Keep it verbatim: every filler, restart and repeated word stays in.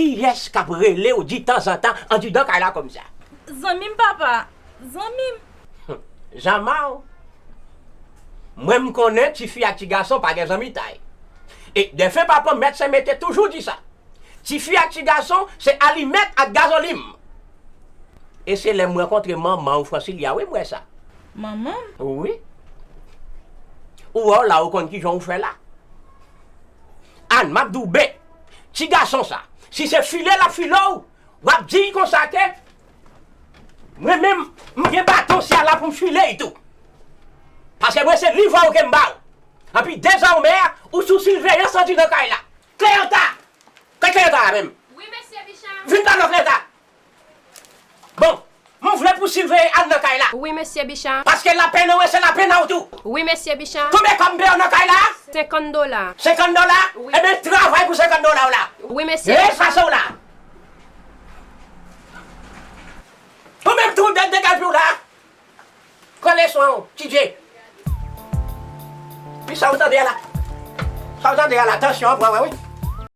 Kiyès k ap rele w di tanzantan andidan kay la kòmsa? Zanmi m, papa. Zanmi m. Zanmi w? Mwen, m konnen tifi ak ti gason pa gen zanmitay. E defen papa m, Mèt Senmete, toujou di sa. Tifi ak ti gason se alimèt ak gazolin. E se lè m rankontre manman w, Fransilya, wi, m wè sa. Manman m? Wi. Ou wè w la, ou konn kijan w fè la. Ann, m ap di w ben, ti gason sa, si se file l ap file w, w ap di l konsa ke mwen menm, m gen baton sya la pou m file l tou. Paske mwen se liv a w ke m ba w. Anpi dezòmè, ou sou siveyans andidan kay la. Kleanta! Kay Kleanta a menm? Wi, mesye Bicha. Vin ba non, Kleanta. Bon, m vle pou siveye Ann nan kay la. Wi, mesye Bicha. Paske lapenn ou e se lapenn a w tou. Wi, mesye Bicha. Konbyen kòb m peye w nan kay la? Senkant dola. Senkant dola? Wi. Ebyen, travay pou senkant dola w la. Wi, mesye Bicha. Efase w la. Ou menm tou, de-, degaje w la. Pran leson an, T J. Pi sa w tande a la. Sa w tande a la, tansyon an pran mwen, wi.